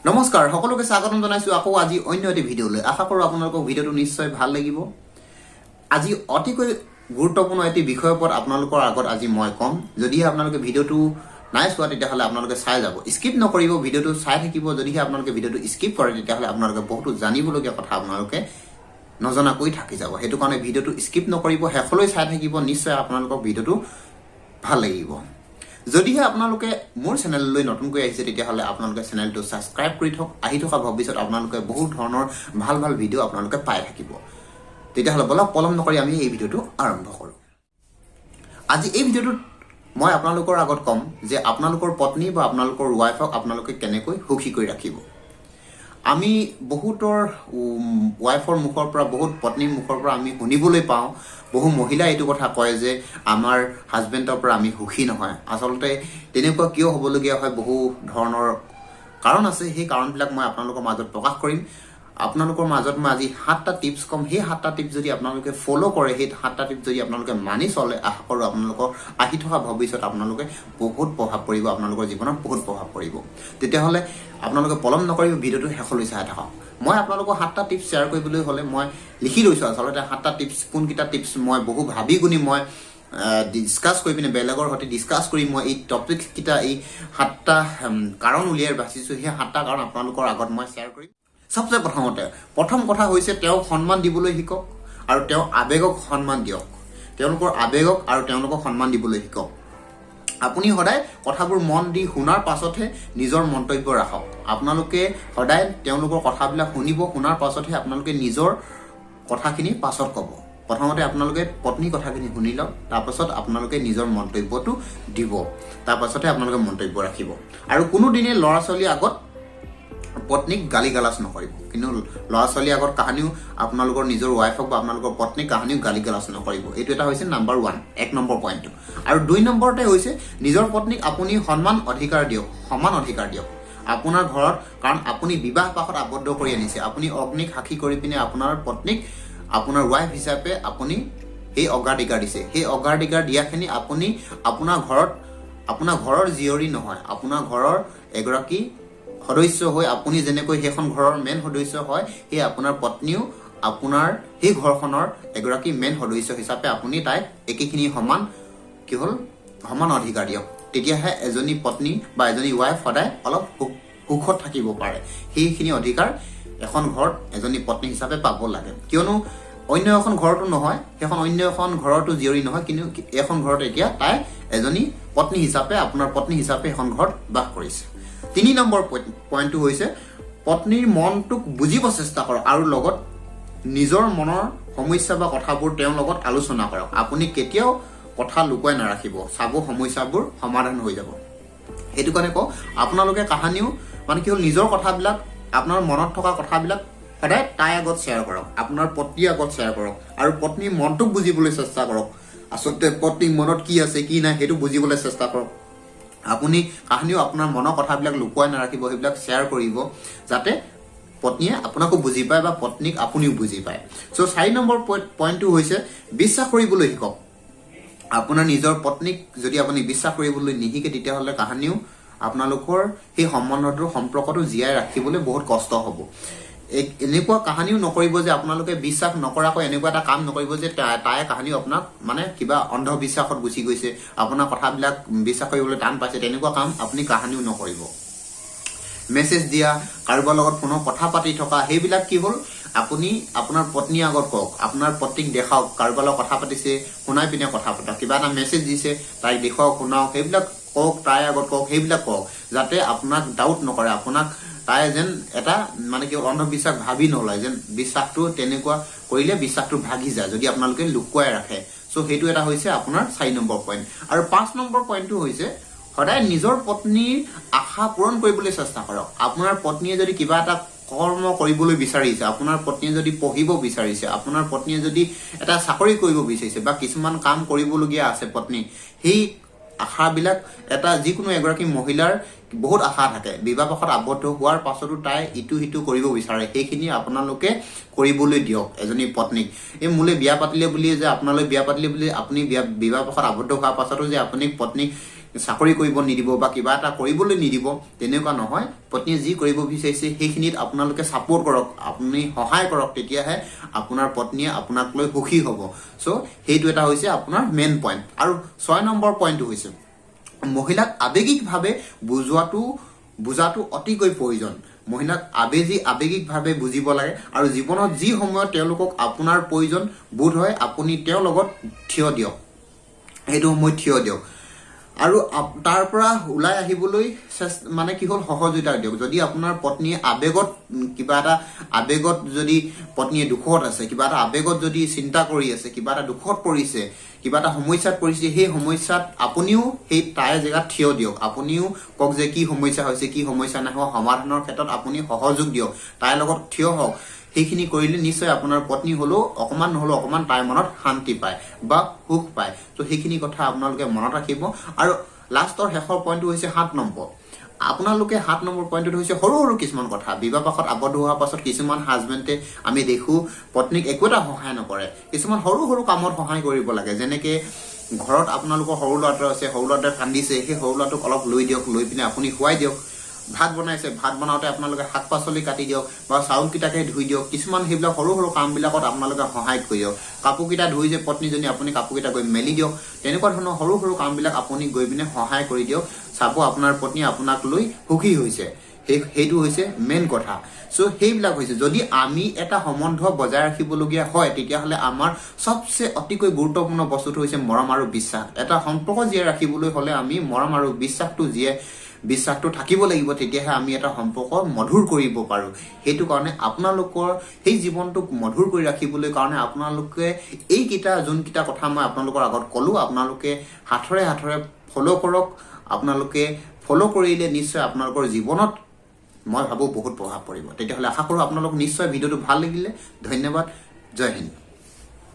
নমস্কাৰ, সকলোকে স্বাগতম জনাইছোঁ আকৌ আজি অন্য এটি ভিডিঅ'লৈ। আশা কৰোঁ আপোনালোকক ভিডিঅ'টো নিশ্চয় ভাল লাগিব। আজি অতিকৈ গুৰুত্বপূৰ্ণ এটি বিষয়ৰ ওপৰত আপোনালোকৰ আগত আজি মই ক'ম। যদিহে আপোনালোকে ভিডিঅ'টো নাই চোৱা, তেতিয়াহ'লে আপোনালোকে চাই যাব, স্কিপ নকৰিব, ভিডিঅ'টো চাই থাকিব। যদিহে আপোনালোকে ভিডিঅ'টো স্কিপ কৰে, তেতিয়াহ'লে আপোনালোকে বহুতো জানিবলগীয়া কথা আপোনালোকে নজনাকৈ থাকি যাব। সেইটো কাৰণে ভিডিঅ'টো স্কিপ নকৰিব, শেষলৈ চাই থাকিব। নিশ্চয় আপোনালোকক ভিডিঅ'টো ভাল লাগিব। যদিহে আপোনালোকে মোৰ চেনেললৈ নতুনকৈ আহিছে, তেতিয়াহ'লে আপোনালোকে চেনেলটো ছাবস্ক্ৰাইব কৰি থওক। আহি থকা ভৱিষ্যত আপোনালোকে বহুত ধৰণৰ ভাল ভাল ভিডিঅ' আপোনালোকে পাই থাকিব। তেতিয়াহ'লে বলক, পলম নকৰি আমি এই ভিডিঅ'টো আৰম্ভ কৰোঁ। আজি এই ভিডিঅ'টোত মই আপোনালোকৰ আগত ক'ম যে আপোনালোকৰ পত্নী বা আপোনালোকৰ ৱাইফক আপোনালোকে কেনেকৈ সুখী কৰি ৰাখিব। আমি বহুতৰ ৱাইফৰ মুখৰ পৰা, বহুত পত্নীৰ মুখৰ পৰা আমি শুনিবলৈ পাওঁ, বহু মহিলাই এইটো কথা কয় যে আমাৰ হাজবেণ্ডৰ পৰা আমি সুখী নহয়। আচলতে তেনেকুৱা কিয় হ'বলগীয়া হয়? বহু ধৰণৰ কাৰণ আছে। সেই কাৰণবিলাক মই আপোনালোকৰ মাজত প্ৰকাশ কৰিম। আপোনালোকৰ মাজত মই আজি সাতটা টিপছ ক'ম। সেই সাতটা টিপছ যদি আপোনালোকে ফ'ল' কৰে, সেই সাতটা টিপছ যদি আপোনালোকে মানি চলে, আশা কৰোঁ আপোনালোকৰ আহি থকা ভৱিষ্যত আপোনালোকে বহুত প্ৰভাৱ পৰিব, আপোনালোকৰ জীৱনত বহুত প্ৰভাৱ পৰিব। তেতিয়াহ'লে আপোনালোকে পলম নকৰিব, ভিডিঅ'টো শেষলৈ চাই থাকক। মই আপোনালোকৰ সাতটা টিপছ শ্বেয়াৰ কৰিবলৈ হ'লে মই লিখি লৈছোঁ। আচলতে সাতটা টিপছ কোনকেইটা টিপছ, মই বহু ভাবি গুণি, মই ডিছকাছ কৰি পিনে, বেলেগৰ সৈতে ডিছকাছ কৰি মই এই টপিককেইটা, এই সাতটা কাৰণ উলিয়াই বাচিছোঁ। সেই সাতটা কাৰণ আপোনালোকৰ আগত মই শ্বেয়াৰ কৰিম। চবচে প্ৰথমতে, প্ৰথম কথা হৈছে তেওঁক সন্মান দিবলৈ শিকক আৰু তেওঁ আৱেগক সন্মান দিয়ক। তেওঁলোকৰ আৱেগক আৰু তেওঁলোকক সন্মান দিবলৈ শিকক। আপুনি সদায় কথাবোৰ মন দি শুনাৰ পাছতহে নিজৰ মন্তব্য ৰাখক। আপোনালোকে সদায় তেওঁলোকৰ কথাবিলাক শুনিব, শুনাৰ পাছতহে আপোনালোকে নিজৰ কথাখিনি পাছত ক'ব। প্ৰথমতে আপোনালোকে পত্নীৰ কথাখিনি শুনি লওক, তাৰপাছত আপোনালোকে নিজৰ মন্তব্যটো দিব, তাৰপাছতহে আপোনালোকে মন্তব্য ৰাখিব। আৰু কোনোদিনে ল'ৰা ছোৱালীৰ আগত পত্নীক গালি গালাজ নকৰিব। কিন্তু ল'ৰা ছোৱালীৰ আগত কাহানিও আপোনালোকৰ নিজৰ ৱাইফক বা আপোনালোকৰ পত্নীক কাহানিও গালি গালাজ নকৰিব। এইটো এটা হৈছে নাম্বাৰ ওৱান, এক নম্বৰ পইণ্টটো। আৰু দুই নম্বৰতে হৈছে নিজৰ পত্নীক আপুনি সন্মান অধিকাৰ দিয়ক, সমান অধিকাৰ দিয়ক আপোনাৰ ঘৰত। কাৰণ আপুনি বিবাহ পাশত আবদ্ধ কৰি আনিছে। আপুনি অগ্নিক সাক্ষী কৰি পিনে আপোনাৰ পত্নীক আপোনাৰ ৱাইফ হিচাপে আপুনি সেই অগ্ৰাধিকাৰ দিছে। সেই অগ্ৰাধিকাৰ দিয়াখিনি আপুনি আপোনাৰ ঘৰত, আপোনাৰ ঘৰৰ জীয়ৰী নহয়, আপোনাৰ ঘৰৰ এগৰাকী সদস্য হৈ আপুনি যেনেকৈ সেইখন ঘৰৰ মেইন সদস্য হয়, সেই আপোনাৰ পত্নীও আপোনাৰ সেই ঘৰখনৰ এগৰাকী মেইন সদস্য হিচাপে আপুনি তাইক একেখিনি সমান, কি হ'ল, সমান অধিকাৰ দিয়ক। তেতিয়াহে এজনী পত্নী বা এজনী ৱাইফ সদায় অলপ সুখত থাকিব পাৰে। সেইখিনি অধিকাৰ এখন ঘৰত এজনী পত্নী হিচাপে পাব লাগে। কিয়নো অন্য এখন ঘৰতো নহয়, সেইখন অন্য এখন ঘৰতো জীয়ৰী নহয়, কিন্তু এখন ঘৰত এতিয়া তাই এজনী পত্নী হিচাপে, আপোনাৰ পত্নী হিচাপে এখন ঘৰত বাস কৰিছে। তিনি নম্বৰ পইণ্টটো হৈছে পত্নীৰ মনটোক বুজিব চেষ্টা কৰক আৰু লগত নিজৰ মনৰ সমস্যা বা কথাবোৰ তেওঁৰ লগত আলোচনা কৰক। আপুনি কেতিয়াও কথা লুকুৱাই নাৰাখিব। চাব, সমস্যাবোৰ সমাধান হৈ যাব। সেইটো কাৰণে কওঁ, আপোনালোকে কাহানিও, মানে কি হ'ল, নিজৰ কথাবিলাক, আপোনাৰ মনত থকা কথাবিলাক সদায় তাইৰ আগত শ্বেয়াৰ কৰক, আপোনাৰ পত্নীৰ আগত শ্বেয়াৰ কৰক আৰু পত্নীৰ মনটোক বুজিবলৈ চেষ্টা কৰক। আচলতে পত্নীৰ মনত কি আছে, কি নাই, সেইটো বুজিবলৈ চেষ্টা কৰক। আপুনি কাহানিও আপোনাৰ মনৰ কথাবিলাক লুকুৱাই নাৰাখিব, সেইবিলাক শ্বেয়াৰ কৰিব, যাতে পত্নীয়ে আপোনাকো বুজি পায় বা পত্নীক আপুনিও বুজি পায়। চ' চাৰি নম্বৰ পইণ্টটো হৈছে বিশ্বাস কৰিবলৈ শিকক। আপোনাৰ নিজৰ পত্নীক যদি আপুনি বিশ্বাস কৰিবলৈ নিশিকে, তেতিয়াহ'লে কাহানিও আপোনালোকৰ সেই সম্বন্ধটোৰ, সম্পৰ্কটো জীয়াই ৰাখিবলৈ বহুত কষ্ট হ'ব। এনেকুৱা কাহানিও নকৰিব যে আপোনালোকে বিশ্বাস নকৰাকৈ এনেকুৱা এটা কাম নকৰিব যে তাই কাহানিও আপোনাক মানে কিবা অন্ধবিশ্বাসত গুচি গৈছে, আপোনাৰ কথাবিলাক বিশ্বাস কৰিবলৈ টান পাইছে, তেনেকুৱা কাম আপুনি কাহানিও নকৰিব। মেছেজ দিয়া, কাৰোবাৰ লগত ফোনত কথা পাতি থকা, সেইবিলাক কি হ'ল, আপুনি আপোনাৰ পত্নীৰ আগত কওক, আপোনাৰ পত্নীক দেখাওক। কাৰোবাৰ লগত কথা পাতিছে, শুনাই পিনে কথা পাতক। কিবা এটা মেছেজ দিছে, তাইক দেখুৱাওক, শুনাওক, সেইবিলাক কওক, তাইৰ আগত কওক, সেইবিলাক কওক, যাতে আপোনাক ডাউট নকৰে। আপোনাক তাই যেন এটা, মানে কি, অন্ধবিশ্বাস ভাবি নলয় যেন। বিশ্বাসটো তেনেকুৱা কৰিলে বিশ্বাসটো ভাগি যায়, যদি আপোনালোকে লুকুৱাই ৰাখে। চ' সেইটো এটা হৈছে আপোনাৰ চাৰি নম্বৰ পইণ্ট। আৰু পাঁচ নম্বৰ পইণ্টটো হৈছে সদায় নিজৰ পত্নীৰ আশা পূৰণ কৰিবলৈ চেষ্টা কৰক। আপোনাৰ পত্নীয়ে যদি কিবা এটা কৰ্ম কৰিবলৈ বিচাৰিছে, আপোনাৰ পত্নীয়ে যদি পঢ়িব বিচাৰিছে, আপোনাৰ পত্নীয়ে যদি এটা চাকৰি কৰিব বিচাৰিছে বা কিছুমান কাম কৰিবলগীয়া আছে পত্নী, সেই আশাবিলাক, এটা যিকোনো এগৰাকী মহিলাৰ বহুত আশা থাকে। বিবাহ পাশত আবদ্ধ হোৱাৰ পাছতো তাই ইটো সিটো কৰিব বিচাৰে। সেইখিনি আপোনালোকে কৰিবলৈ দিয়ক এজনী পত্নীক। এই মোলৈ বিয়া পাতিলে বুলিয়ে যে, আপোনালৈ বিয়া পাতিলে বুলি, আপুনি বিবাহ পাশত আবদ্ধ হোৱাৰ পাছতো যে আপুনি পত্নীক চাকৰি কৰিব নিদিব বা কিবা এটা কৰিবলৈ নিদিব, তেনেকুৱা নহয়। পত্নীয়ে যি কৰিব বিচাৰিছে সেইখিনিত আপোনালোকে ছাপোৰ্ট কৰক, আপুনি সহায় কৰক, তেতিয়াহে আপোনাৰ পত্নীয়ে আপোনাক লৈ সুখী হ'ব। চ' সেইটো এটা হৈছে আপোনাৰ মেইন পইণ্ট। আৰু 6 নম্বৰ পইণ্টটো হৈছে মহিলাক আৱেগিকভাৱে বুজাটো অতিকৈ প্ৰয়োজন। মহিলাক আৱেগিকভাৱে বুজিব লাগে আৰু জীৱনত যি সময়ত তেওঁলোকক আপোনাৰ প্ৰয়োজন বোধ হয়, আপুনি তেওঁৰ লগত থিয় দিয়ক, সেইটো সময়ত থিয় দিয়ক আৰু তাৰ পৰা ওলাই আহিবলৈ মানে কি হ'ল, সহযোগিতা দিয়ক। যদি আপোনাৰ পত্নীয়ে আৱেগত কিবা এটা আৱেগত, যদি পত্নীয়ে দুখত আছে, কিবা এটা আৱেগত যদি চিন্তা কৰি আছে, কিবা এটা দুখত পৰিছে, কিবা এটা সমস্যাত পৰিছে, সেই সমস্যাত আপুনিও সেই তাইৰ জেগাত থিয় দিয়ক। আপুনিও কওক যে কি সমস্যা হৈছে, কি সমস্যা নাই হোৱা, সমাধানৰ ক্ষেত্ৰত আপুনি সহযোগ দিয়ক, তাইৰ লগত থিয় হওক। সেইখিনি কৰিলে নিশ্চয় আপোনাৰ পত্নী হ'লেও অকণমান নহ'লেও অকণমান তাইৰ মনত শান্তি পায় বা সুখ পায়। ত' সেইখিনি কথা আপোনালোকে মনত ৰাখিব। আৰু লাষ্টৰ শেষৰ পইণ্টটো হৈছে 7 নম্বৰ। আপোনালোকে 7 নম্বৰ পইণ্টটো হৈছে সৰু সৰু কিছুমান কথা। বিবাহ পাশত আবদ্ধ হোৱাৰ পাছত কিছুমান হাজবেণ্ডে আমি দেখোঁ পত্নীক একো এটা সহায় নকৰে। কিছুমান সৰু সৰু কামত সহায় কৰিব লাগে। যেনেকে ঘৰত আপোনালোকৰ সৰু ল'ৰাটো আছে, সৰু ল'ৰাটোৱে কান্দিছে, সেই সৰু ল'ৰাটোক অলপ লৈ দিয়ক, লৈ পিনে আপুনি শুৱাই দিয়ক। ভাত বনাইছে, ভাত বনাওঁতে আপোনালোকে শাক পাচলি কাটি দিয়ক বা চাউলকেইটাকে ধুই দিয়ক। কিছুমান সেইবিলাক সৰু সৰু কামবিলাকত আপোনালোকে সহায় কৰি দিয়ক। কাপোৰকেইটা ধুই যে পত্নীজনী, আপুনি কাপোৰকেইটা গৈ মেলি দিয়ক। তেনেকুৱা ধৰণৰ সৰু সৰু কামবিলাক আপুনি গৈ পিনে সহায় কৰি দিয়ক। চাব, আপোনাৰ পত্নী আপোনাক লৈ সুখী হৈছে। সেইটো হৈছে মেইন কথা। চ' সেইবিলাক হৈছে, যদি আমি এটা সম্বন্ধ বজাই ৰাখিবলগীয়া হয়, তেতিয়াহ'লে আমাৰ চবচে অতিকৈ গুৰুত্বপূৰ্ণ বস্তুটো হৈছে মৰম আৰু বিশ্বাস। এটা সম্পৰ্ক জীয়াই ৰাখিবলৈ হ'লে আমি মৰম আৰু বিশ্বাসটো থাকিব লাগিব, তেতিয়াহে আমি এটা সম্পৰ্ক মধুৰ কৰিব পাৰোঁ। সেইটো কাৰণে আপোনালোকৰ সেই জীৱনটোক মধুৰ কৰি ৰাখিবলৈ কাৰণে আপোনালোকে এইকেইটা যোনকেইটা কথা মই আপোনালোকৰ আগত ক'লোঁ, আপোনালোকে সাথৰে সাথৰে ফ'ল' কৰক। আপোনালোকে ফ'ল' কৰিলে নিশ্চয় আপোনালোকৰ জীৱনত মই ভাবোঁ বহুত প্ৰভাৱ পৰিব। তেতিয়াহ'লে আশা কৰোঁ আপোনালোক নিশ্চয় ভিডিঅ'টো ভাল লাগিলে। ধন্যবাদ, জয় হিন্দ।